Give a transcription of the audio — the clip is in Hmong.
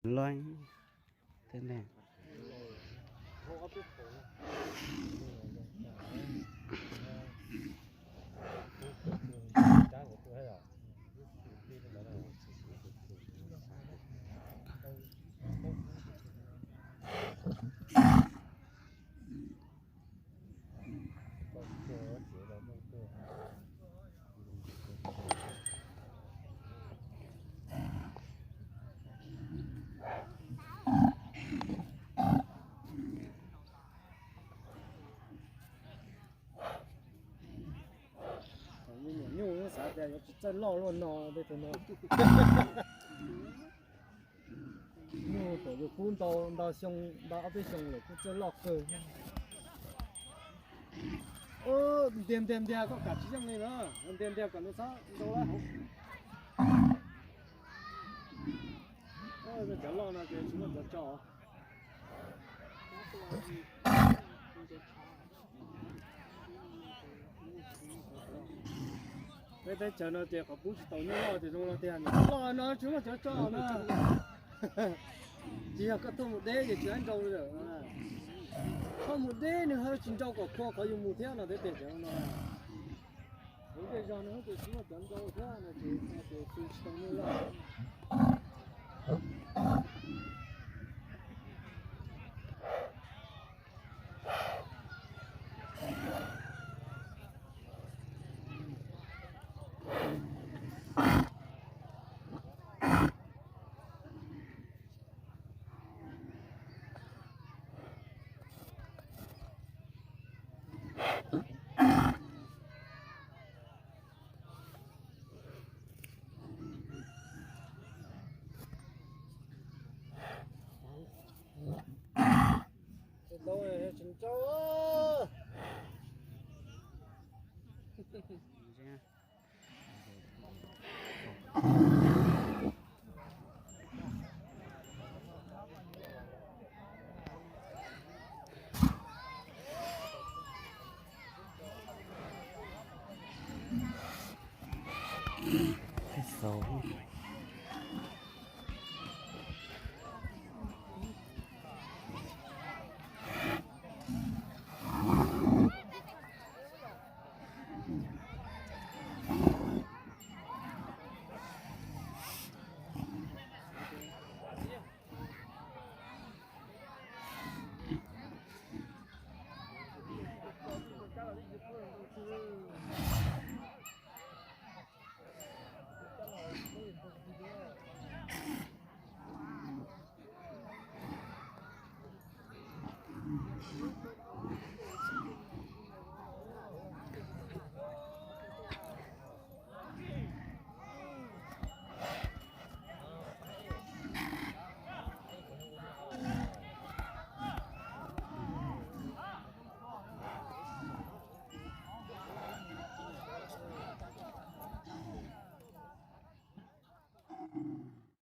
Loj thiab ntag. Me nyuam nyuj xav tias yuav tsis txawj loj luaj no, tej tus no. Nyuj thaum yus kub ntau ntau xyoo, ntau ob peb xyoo lawm kuj txawj loj kawg. Ntiag ntiag ntiag, koj kam tsis yeej li na, ntiag ntiag kom nws txhob ntau lawm hauv. Cov loj no ces tsis muaj cov tso. Peb teb chaws no ces qhov pub tsis tau nyuj loj ces zoo no tiag, loj no tsis muaj cov tso na. Tsis yog koj tuaj mus deb ces tsis nrau li lawm. Koj mus deb nws ho tsis nrau kom khua qhov yus mus thiab no thiab tiag tiag no. Hauv zej zog no ces tsis muaj cov nrau thiab no ces tsis tau nyuj loj. Tsis nrau.